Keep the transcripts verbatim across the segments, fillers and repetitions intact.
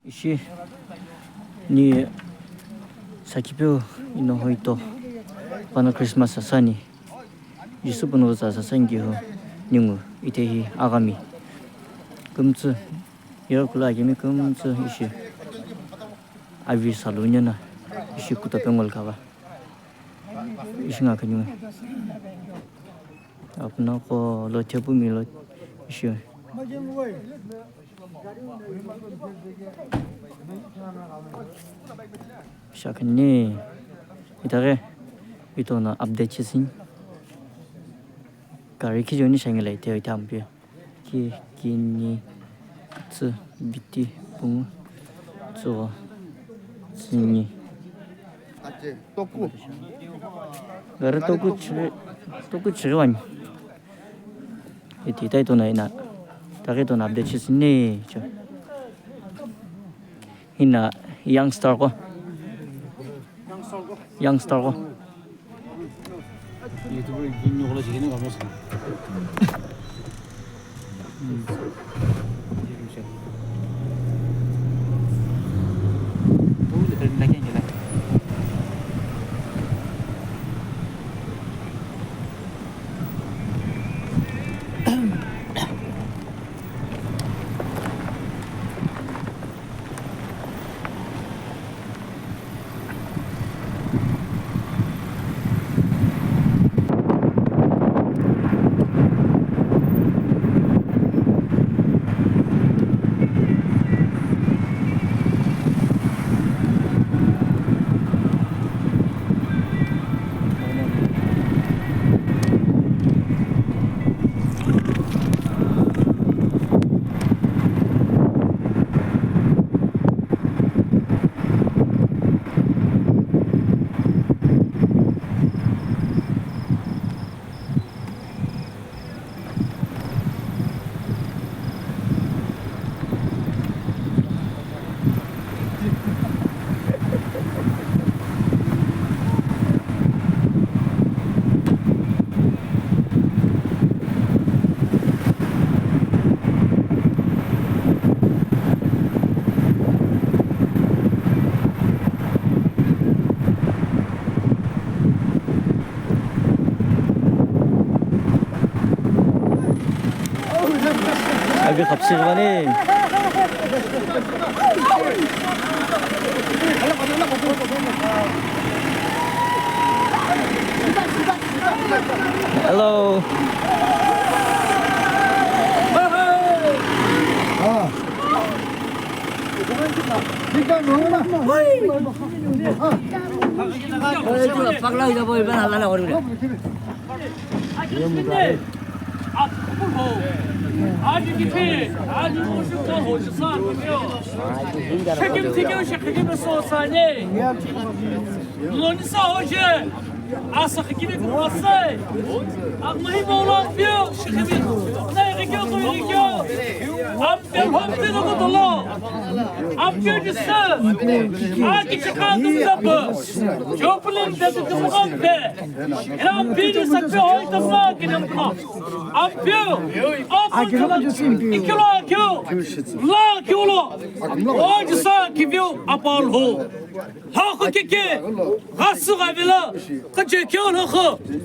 Ishi ni sakipeu ino hoito pano Christmas asani. Jisü puno za sasani kiho ningu itehi agami. Kümtsü, ira kula akemi kümtsü ishi avi salu nena ishi kuta pengol kava. Ishi nga kanyunga. Apna ko lo thepu mi lo ishi. Shakini itaghi itona update chisin. Gari khijo ni shangilai te ita ampi. Ki kini tsü biti pungu tsügho tsüni. Toku. Gari toku chiri, toku chiri wani. Iti tai tuna ina. Taki tuna update chisini cho. Ina youngster ko. Youngster ko. YouTuber gini ko la chikini kamo sa. Abi khapsi gani. Hello. Asa khikimi kumase. Akmahi bolo piu shikimi. Nai rikyo tu rikyo. Am piu hom piu no kutolo. Am piu jisa. Aki chika tu zapu. Joplin de tu kumompe. Ina am piu jisa piu hoi tu ma kinam kuma. Am piu. Aki lo jisa piu. Ikilo akiu. La akiu lo. O jisa kiviu apal ho. Lhakhu kiki, ghasu ghavila, khajekeu lhakhu,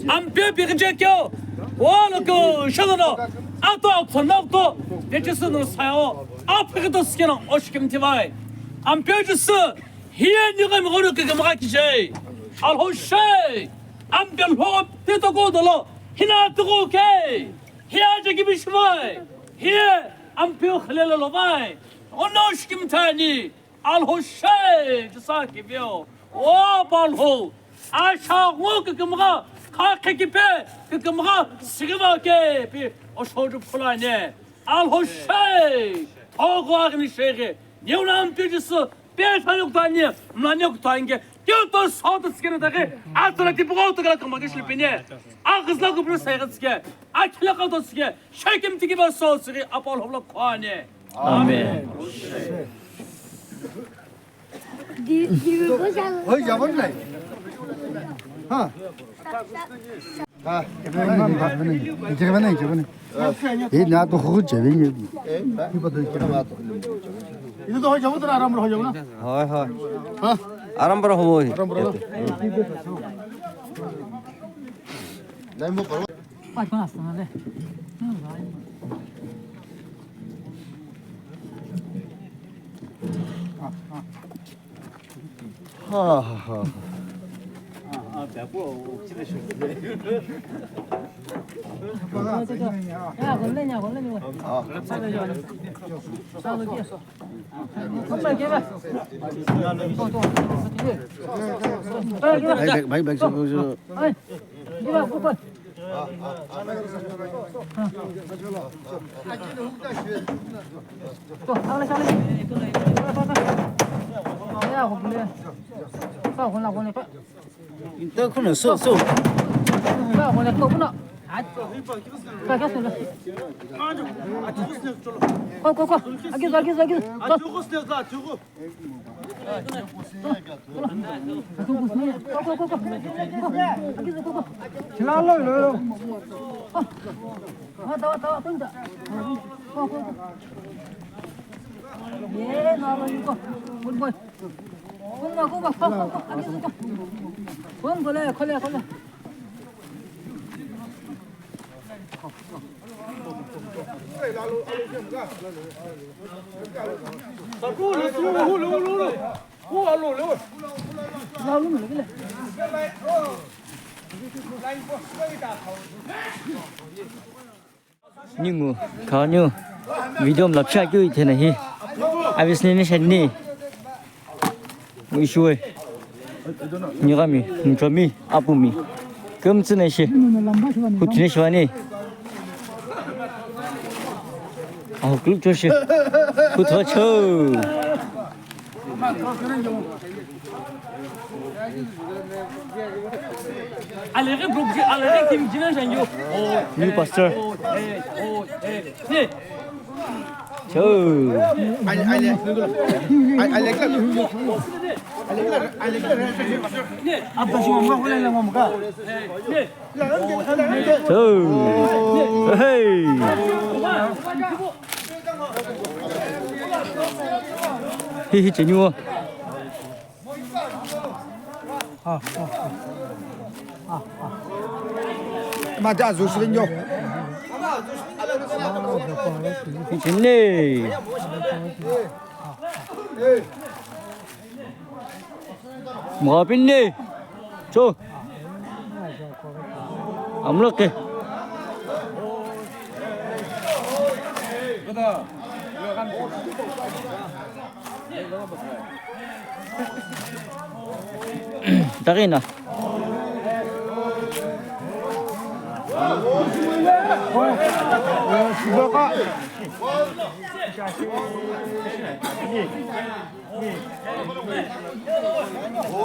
ampeu pi khajekeu, walo keu shalono, ato aphunokto, vechesüno sayo, aphikito sikeno, oshikimthi vai. Ampeu Jisü, hiye niga migono kikimgha kije. Alhou she, ampeu lho pito kodolo, hina piko ke, hiye aje kibishvai, hiye ampeu khalelo lovai, ono oshikimthani. Alhou she, Jisü kiveu, o palhou, asha ngu kikimgha, kha khekipe, kikimgha, sigima ke, pi, oshoju phulane. Alhou she, thogo agni shege, niuna ampi Jisü, pe shayuk tani, mlane kuthange, kyoto sot sikene dake, atla tipugo to kala kama ke shlipine, akhsla kupre sayga sike, akhla ka to sike, shekim tiki ba so sike, apal hobla khane. Amen. Di, di, Hoi, jawan nai. Ha. Hoi, hoi. Ha? Arambara hoi. Ha, ha, ha. Bike, bike, bike. Go, go, go. Agizo, agizo, agizo. Go. Ningu, kaniu, video mla phi akeu ithena hi. Avisne ni shani. Ishuwe. Nigami, nchomi, apumi. Kümtsü na ishi. Huthune shiwani. Aho kulu choshi. Hutho cho. Alege bro, alege kim jinan janyo. New pastor. Cho. Cho. Hey. Hi hi chenyu. Mata azu shinyo. Pinne. Mwa pinne. Cho. Amloke. Dagina.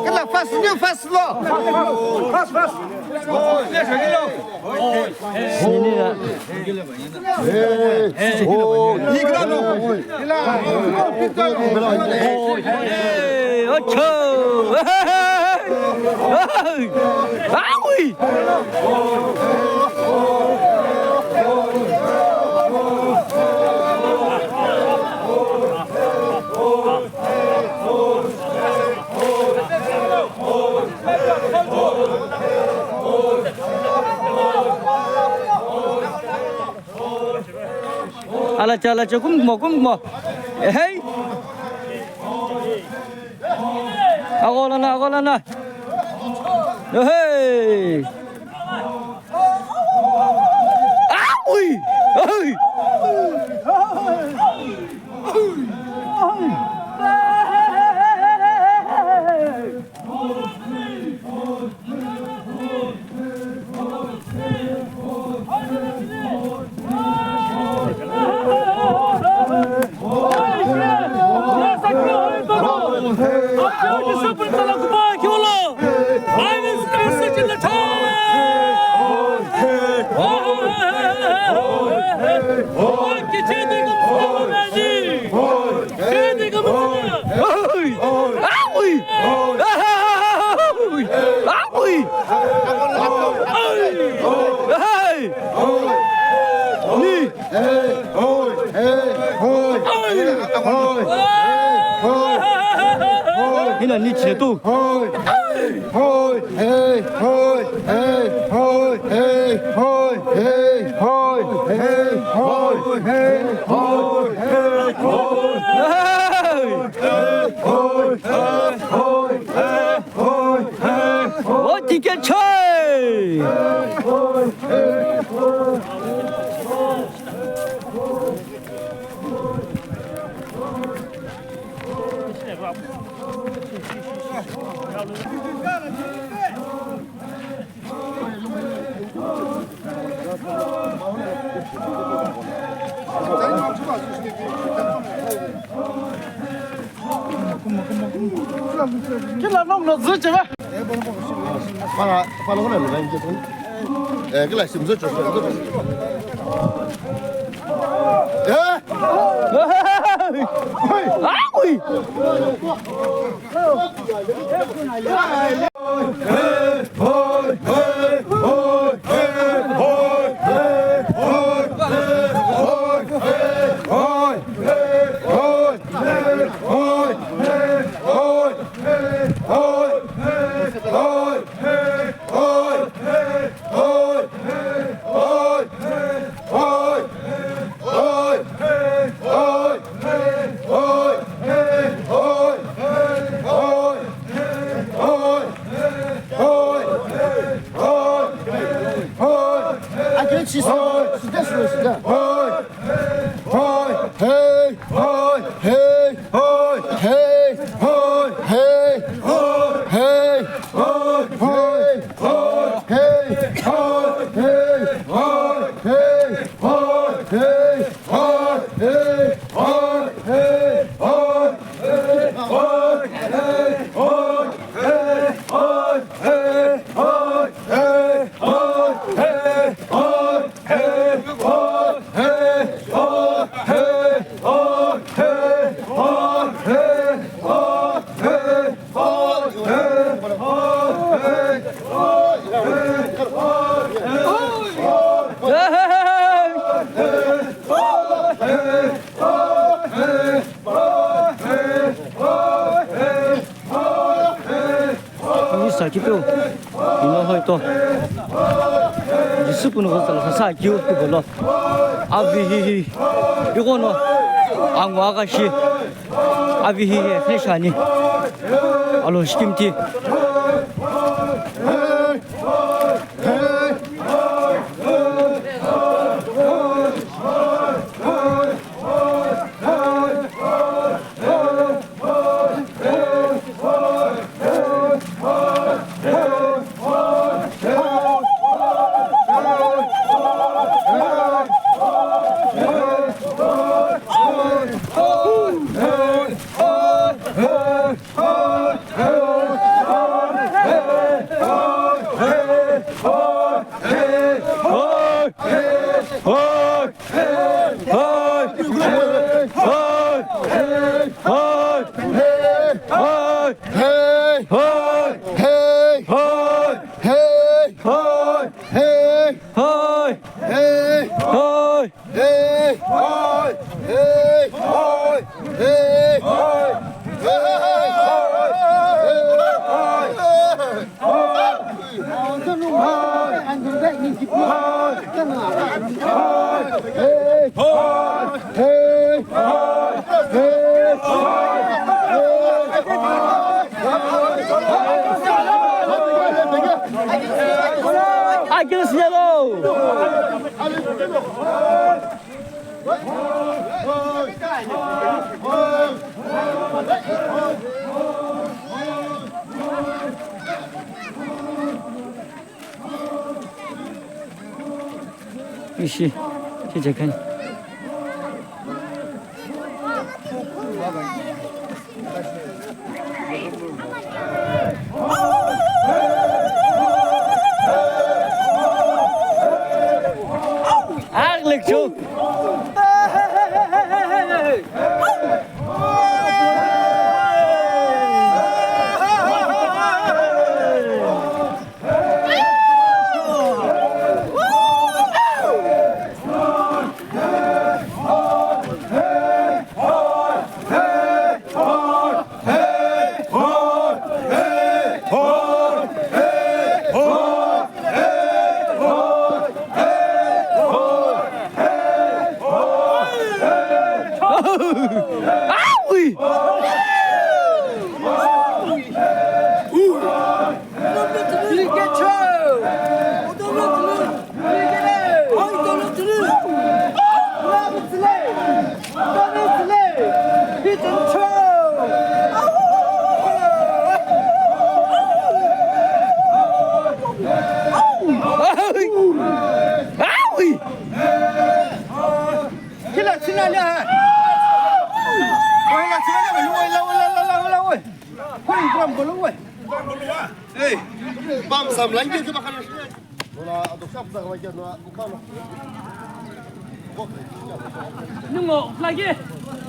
Kala fast, new fast lo. Fast, fast. Hey, ocho. Hey. Aui. Alacha, alacha, kumkumo, kumkumo. Ehei. Agholana, agholana. Ehei. Aui! Aui! Hoi! Hoi! Hoi! Hoi! Hina ni chetu. Hoi! Hoi! Oti ke choi! Kila nong no zuche ba. Para, para ko na lo ngi. Eh, kila sim zuche. Eh? Aui! Ni sakipeu, ino hoi to. Jisü punu ko sala sa kiu tu bolo. Avi hi hi. Iko no. Angu aga shi. Avi hi hi. Ni shani. Alo shikimti. Ishi, chichekhan. Aglik chu. Awi! Awi! Kila china le ha. Wala china le wala wala wala wala. Koi gram bolo wai. Hey, bam sam lang ke ba kana. Wala ado shap sa ba ke no ukano. Nungo flage.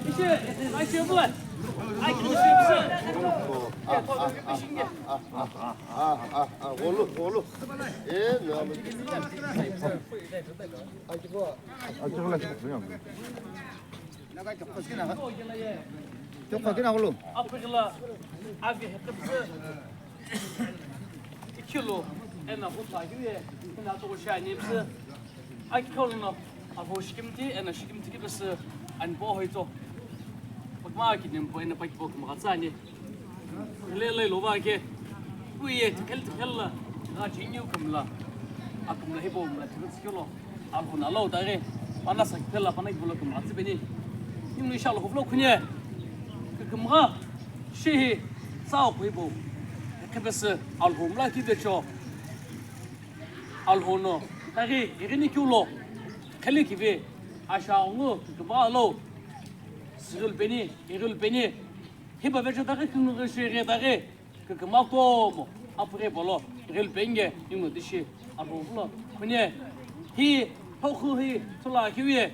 Ishe, ai she bula. Ai ki she bula. Ah ah ah. Wolo wolo. Eh, no. Ai ki bo. Ai ki bo. Tokha kina gulu. Apigila avi hepse. Ikilo ena utla kiye ena to sha ni pse. Akikolo no avo shikimti ena shikimti ki pse an bo hoito. Pakma ki nem bo ena paki bo kma tsani. Le le lo ba ke. Kuye tikel tikel la. Ga jinyu kamla. Akamla hibo mla tikel tikel lo. Alhou no alou taghi, pana sakhi phela pana kivulo kümgha tsüpeni. Ningu ishi Alhou vlo khunye. Kükümgha, shihi, tsa okhui bo. Khepesü Alhou mla kivecho. Alhou no, taghi, ighini kiulo. Khali kivi, asha ongu, kükümgha alou. Sirul peni, irul peni. Hiba vecho taghi küngu shihi taghi. Kükümgha kutomo apughi polo, ghilpenge, ningu tishi, Alhou vlo khunye, hi, hokhu hi, thula kiuye,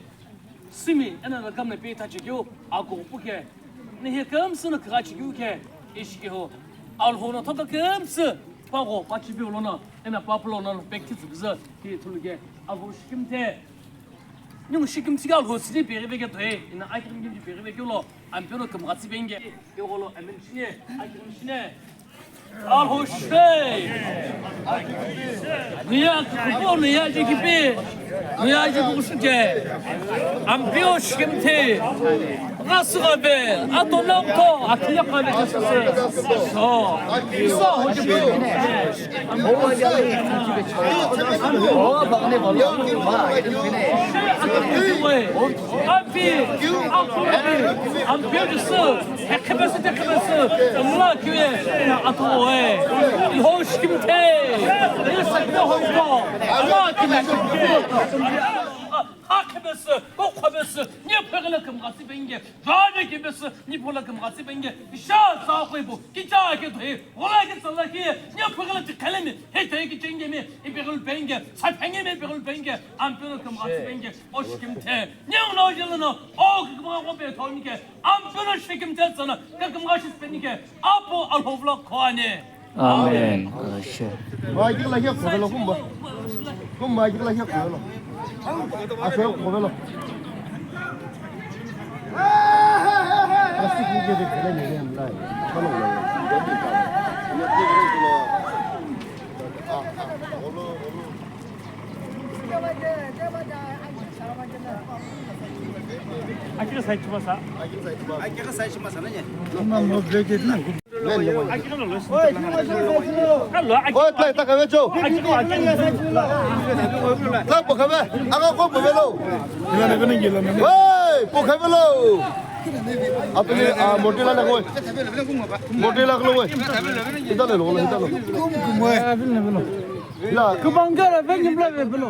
simi, ena na kamna pe thachi kiu, agu puke, ni hi kümsü na khachi kiu ke, ishi kiu, Alhou no thota kümsü, pago, pachi piu lono, ena papulo no, pekti tsübüzü, hi thulu ke, Alhou shikimthe, ningu shikimthe ke Alhou sini peri veke toe, ina akirim kimji peri veke lo, ampero kümgha tsüpenge. Yogolo amen shine, amen shine. Alhou shine. Niya kupo niya jikipi. Niya jikushuje. Ampio shikimte. Ngasugabe. Ato nangko. Akiya kale kasase. So. So hojipi. Api. Api. Ampio jisu. Hekhipesü, hekhipesü, mla kiuye, atoe, Alhou shikimthe, isa kina hoiko, ama kina shikimthe. Hakhipesü, kokhopesü, nye phegele kümgha tsüpenge, jane kipesü, nye phegele kümgha tsüpenge, isha sa koibu, kicha ke doi, ola ke tsala ke, nye phegele tikhelemi, he te ke chengemi, ipegel penge, sa phengemi ipegel penge, ampelo kümgha tsüpenge, o shikimthe, nye uno jelo no, o kümgha ko pe thonike, Ampelo shikimthe tsana, kükümgha shi spenike, Apu Alhou vlo khone. Amen. Ashe. Mai kila ke khobelo kumba. Kumba kila ke khobelo. Ashe khobelo. Plastic ni ke de khale ni le mlai. Khalo le. Akira sai chuma sa. Akira sai chuma sa nanya. Tuma mo blanket na. Akira lo lo. Hello, akira. Oi, tlai ta kave cho. Akira, akira. Tlai po kave. Aga ko po velo. Ila na kene gila na. Oi, po kave lo. Apni, ah, moti la na koi. Moti la ko koi. Ita le lo, ita lo. Ila. Kubangara vengi bla velo.